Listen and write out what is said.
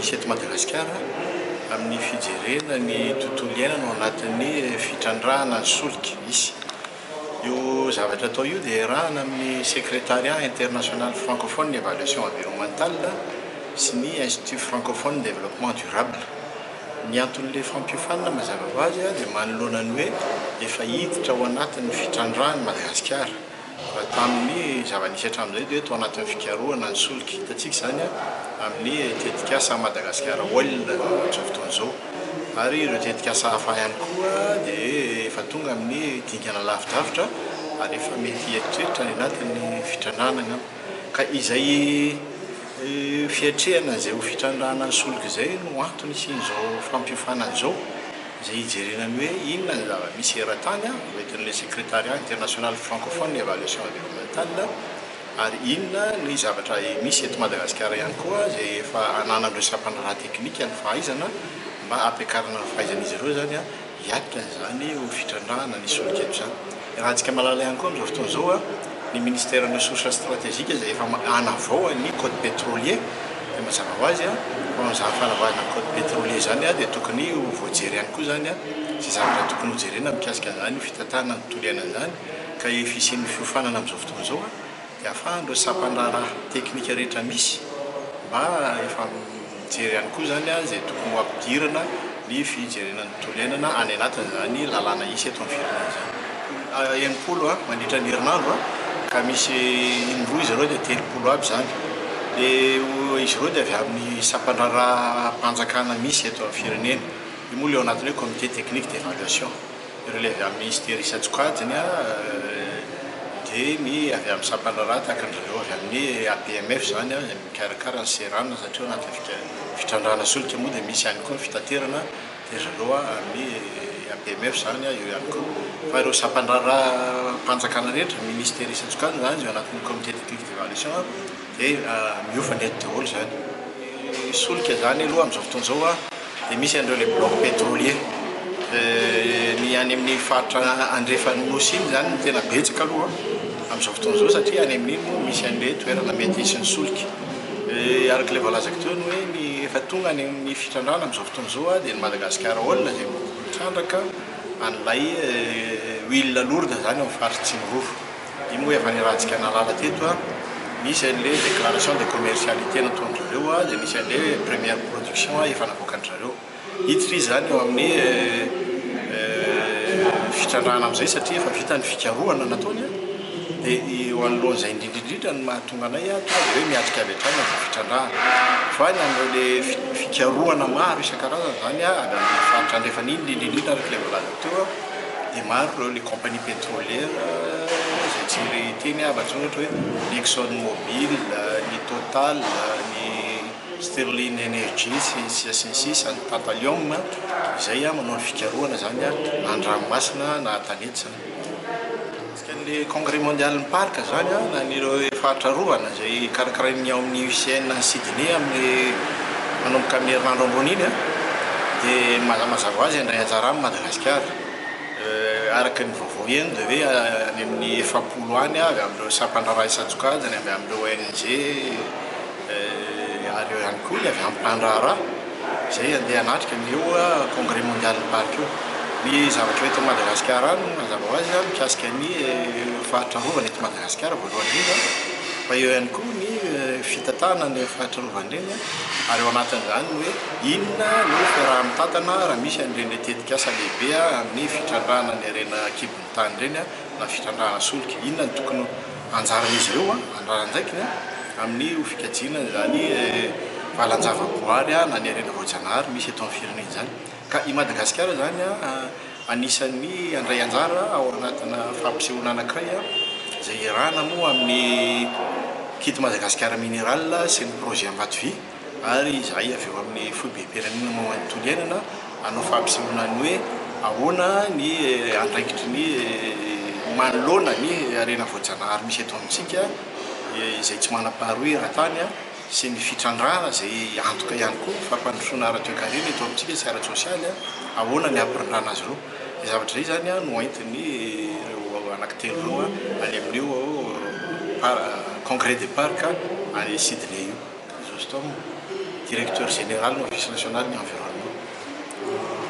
zava-misy eto Madagasikara amin'ny fijerena ny tontolo iainana ao anatin'ny fitrandrahana ny solika misy. Io zavatra atao io dia iarahana amin'ny Secrétariat international francophone évaluation environnementale sy ny Institut francophone développement durable. Ny anton'ilay fampiofanana mazava ho azy dia manoloana ny hoe efa hiditra ao anatin'ny fitrandrahan'i Madagasikara. Raha tamin'ny zava-nisy hatramin'izay dia hoe tao anatin'ny fikarohana ny solika. Hitantsika izany amin'ny tetikasa Madagascar Oil amin'izao fotoana izao. Ary ireo tetikasa hafa ihany koa dia efa tonga amin'ny dingana lavidavitra ary efa mety hieritreritra any anatin'ny fitrandrahana angamba. Ka izay fiatrehana izay ho fitrandrahana ny solika izay no antony hisian'izao fampiofanana izao, izay hijerena ny hoe inona ny zava-misy eran-tany hoentin'ilay Secrétariat international francophone évaluation environnementale. Ary inona ny zavatra misy eto Madagasikara ihany koa izay efa ananan'ireo sampandraharaha teknika ny fahaizana mba hampiakarana ny fahaizan'izy ireo izany hiatrika an'izany ho fitrandrahana ny solika eto izany. Iarahantsika mahalala ihany koa amin'izao fotoana izao ny ministeran'ny ressources stratégiques izay efa hanavao ny code pétrolier dia mazava ho azy fa amin'izany fanavaozana code pétrolier izany dia tokony ho voajery ihany koa izany izay zavatra tokony hojerena mikasika an'izany fitantanana ny tontolo iainana izany ka io fisian'ny fiofanana amin'izao fotoana izao dia ahafahan'ireo sampan-draharaha teknika rehetra misy mba efa mijery ihany koa izany izay tokony ho ampidirana ny fijerena ny tontolo iainana any anatin'izany lalàna hisy eto amin'ny firenena izany. 60 mandritra ny herinandro ka misy indroa izy ireo dia 30 aby izany. Dia izy ireo dia avy amin'ny sampan-draharaham-panjakana misy eto amin'ny firenena. Io moa ilay ao anatin'ny hoe comité technique d'évaluation. Ireo ilay avy amin'ny minisitera isan-tsokajiny dia ny avy amin'ny sampan-draharaha tahaka an-dry zareo avy amin'ny APMF izany izay mikarakara ny seranana satria ao anatin'ny fitrandrahana solika moa dia misy ihany koa ny fitaterana dia ry zareo amin'ny APMF izany eo ihany koa. Fa ireo sampan-draharaham-panjakana rehetra, minisitera isan-tsokajiny izany izay ao anatin'ny comité technique d'évaluation dia miofana eto daholo izany. Ny solika izany aloha amin'izao fotoana izao dia misy an'ireo ilay bloc pétrolier. Ny any amin'ny faritra andrefan'ny nosy iny izany no tena betsaka aloha amin'izao fotoana izao satria any amin'iny moa misy an'ilay toerana mety hisy ny solika. Araka ilay voalazako teo ny hoe ny efa tonga any amin'ny fitrandrahana amin'izao fotoana izao dia ny Madagascar Oil izay mitrandraka an'ilay huile lourde izany ao amin'ny faritr'i Tsimiroro. Iny moa efa niarahantsika nahalala teto a, nisy an'ilay déclaration de commercialité nataon-dry zareo a, dia nisy an'ilay première production efa navoakan-dry zareo. Hiditra izy izany eo amin'ny fitrandrahana amin'izay satria efa vita ny fikarohana nataony a, dia eo anoloan'izay indrindra indrindra no mahatonga anay tonga dia hoe miatrika avy hatrany an'izay fitrandrahana. Fa ny amin'ireo ilay fikarohana maro isan-karazany izany avy amin'ny faritra andrefana iny indrindra indrindra araka ilay voalazako teo a, dia maro ireo les compagnies pétrolières izay tsy hiteny afa-tsy ohatra hoe ny Exxon Mobil, ny Total, ny Sterling Energy sy ny sisa sy ny sisa, ny Tantalium izay manao ny fikarohana izany na an-dranomasina na an-tanety izany. Mikasika an'ilay congrès mondial ny parc izany na ny ireo faritra arovana izay karakarain'ny ao amin'ny UICN any Sydney amin'ny manomboka amin'ny herinandro ambony iny dia mazava ho azy handray anjara aminy Madagasikara. Araka ny vaovao heno dia hoe any amin'ny 40 any avy amin'ireo sampan-draharaha isan-tsokajiny, avy amin'ireo ONG ary eo ihany koa ny avy amin'ny mpandraharaha izay handeha hanatrika an'io congrès mondial ny parc io. Ny zavatra eto Madagasikara any mazava ho azy mikasika ny faritra arovana eto Madagasikara voalohany indrindra fa eo ihany koa ny fitantanana ny faritra arovana ireny ary ao anatin'izany ny hoe inona no fiaraha-mitantana raha misy an'ireny tetikasa lehibe amin'ny fitrandrahana ny harena an-kibon'ny tany ireny na fitrandrahana solika. Inona no tokony anjaran'izy ireo, anjara andraikiny amin'ny ho fikajiana izany valan-javaboary na ny harena voajanahary misy eto amin'ny firenena izany. Ka i Madagasikara izany anisan'ny handray anjara ao anatina fampisehoana anankiray izay iarahana moa amin'ny Kit Madagasikara Mineral sy ny Projet Ambatovy. ary izahay avy eo amin'ny foibem-pirenena momba ny tontolo iainana hanao fampisehoana ny hoe ahoana ny andraikitry ny manoloana ny harena voajanahary misy eto amintsika izay tsy manam-paharoa eran-tany sy ny fitrandrahana izay antoka ihany koa fampandrosoana ara-toekarena eto amintsika sy ara-tsosialy, ahoana ny hampirindrana azy ireo. Izay zavatra izay izany no entin'ny ireo anankitelo ireo any amin'io congrès des parcs any Sydney io. Chrysostome. Directeur général ny Office national ny environnement.